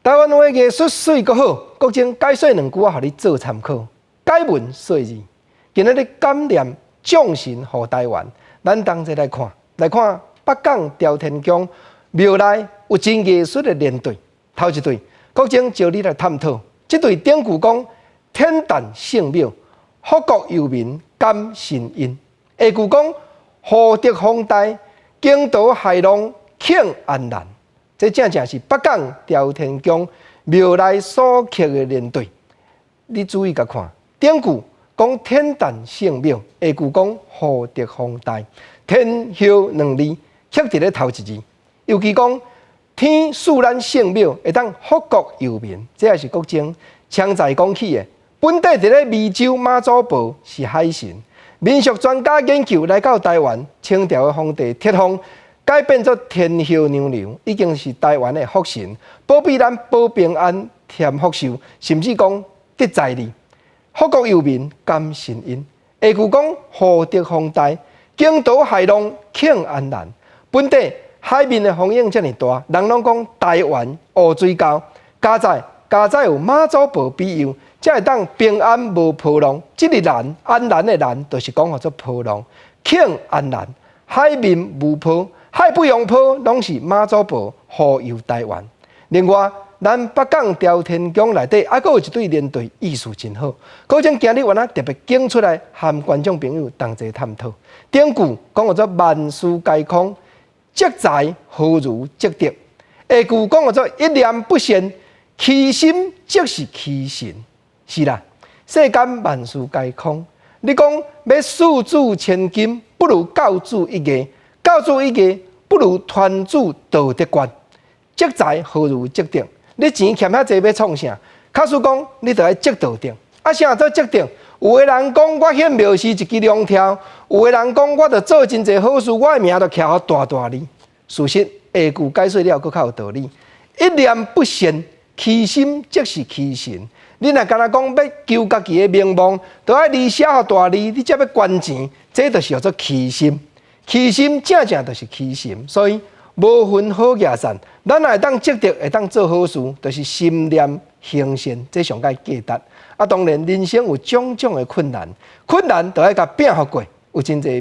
台灣話藝術媠閣好，國政解說兩句我予你做參考。解文說字，今仔日感念眾神護台灣，咱同齊來看，來看北港朝天宮廟內有真藝術的聯對，頭一對，國政招你來探討。這對頂句講天誕聖廟，福國佑民感神恩；下句講福德宏大，驚濤駭浪慶安瀾。這正正是北港朝天宮廟內所刻的聯對。你注意共看，頂句講天誕聖廟，下句講福德宏大，天后兩字刻佇咧頭一字。尤其講天賜咱聖廟會當福國佑民，這也是國政常在講起的。本底佇咧湄洲媽祖婆是海神，民俗專家研究來到台灣，清朝的皇帝冊封，改變做天后娘娘，已經是台灣的福神，保庇咱保平安、添福壽，甚至講得財利。福國佑民感神恩。下句講福德宏大，驚濤駭浪慶安瀾。本底海面的風湧遮爾大，人攏講台灣烏水溝，佳哉佳哉有媽祖婆庇佑，才會當平安無波浪。這个瀾安瀾的瀾，就是講號做波浪，慶安瀾，海面無波。海不用波，攏是媽祖婆護佑台灣。另外，咱北港朝天宮內底，猶閣有一對聯對，意思真好。閣將今日我特別揀出來，和觀眾朋友同齊探討。頂句講號做萬事皆空，積財何如積德？下句講號做一念不善，欺心即是欺神。是啦，世間萬事皆空。你講欲事主千金，不如教主一藝；教主一藝，不如傳主道德觀。積財何如積德？你錢欠遐濟欲創啥？假使講你著愛積道德。啊，啥做積德？有的人講我獻廟時一支龍柱，有的人講我著做真濟好事，我的名就徛予大大字。事實下句解說了，閣較有道理。一念不善，欺心即是欺神。你若干焦講欲求家己的名望，著愛字寫予大字，你才欲捐錢，這就是叫做欺心。欺心正正就是欺神，所以無分好野善，咱若會當積德，會當做好事，就是心念行善，這上蓋價值。啊，當然人生有種種的困難，困難著愛共拼予過，有真濟。